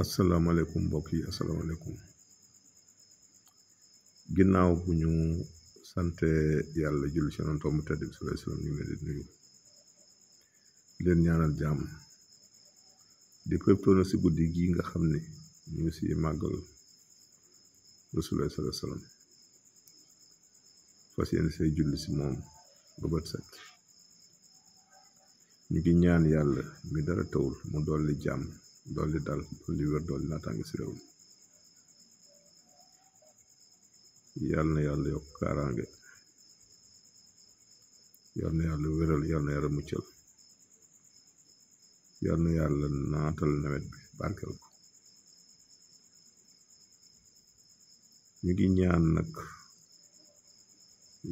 asalaamaaleykum mbokk yi asalaamaaleykum ginnaaw bu ñu sante yàlla julli ci Yonent mu tedd bi sallallahu alayhi wa sallam ñu ngi leen di nuyu leen ñaanal jàmm di profité ci guddi gi nga xam ne ñu ngi ci màggal Rasulullah sallallahu alayhi wa sallam fas yéene say julli ci moom ba bët set ñu ngi ñaan yàlla mi dara tawul mu dolli jàmm dolli dal dolli wér dolli naataange ci réew mi yàlla na yàlla yokk kaaraange yàlla na yàlla wéral yàlla na yàlla muccal yàlla na yàlla naatal nawet bi barkel ko ñu ngi ñaan nag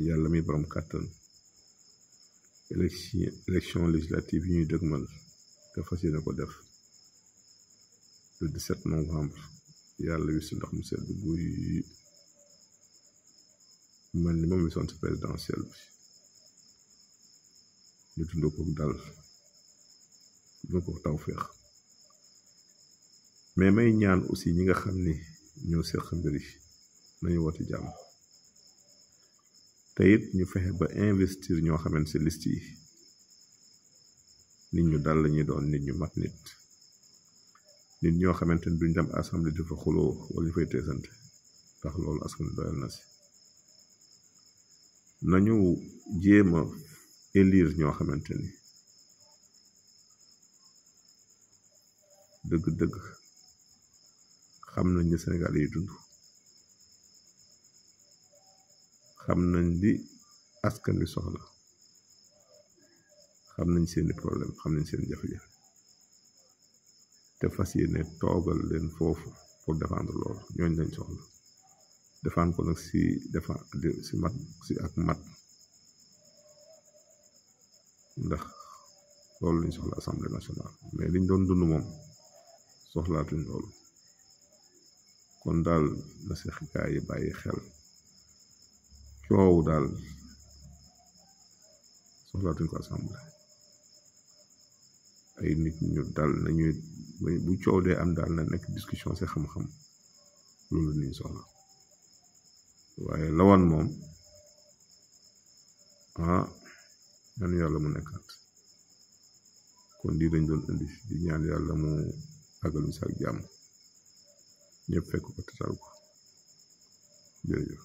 yàlla mi borom kàttan élection législative yi ñuy dëgmal te fas yéene ko def le 17 novembre yàlla wis ndox mu sedd guy mel ni moom wisoon ci présidentielle bi ñu tund ko dal dund ko tawféex mais may ñaan aussi ñi nga xam ni ñoo seq mbir yi nañu woote jàmm te it ñu fexe ba investir ñoo xamante ci liste yi nit ñu dal la ñuy doon nit ñu mat nit ñoo xamante ni duñ dem assemblée di fa xuloo wala ñu fay teesante ndax loolu askan doyal na si nañu jéem a élire ñoo xamante ni dëgg-dëgg xam nañ ne Sénégal yi dund xam nañ li askan wi soxla xam nañ seeni problème xam nañ seen jafe-jafe te fas yéene toogal leen foofu pour défendre loolu ñooñ lañ soxla défendre ko nag si mat si ak mat ndax loolu lañ soxla assemblée nationale mais liñ doon dund moom soxlaatuñ loolu kon daal na si gaa yi bàyyi xel coow daal soxlaatuñ ko assemblée ay nit ñu dal nañuy bu coow dee am daal na nekk discussion si xam-xam loolu niñ soxla waaye lawan moom ñaan yàlla mu nekkaat kon lii dañ doon indi di ñaan yàlla mu àggaluñ si ak jàmm ñëpp fekk ko tatal ko jërëjëf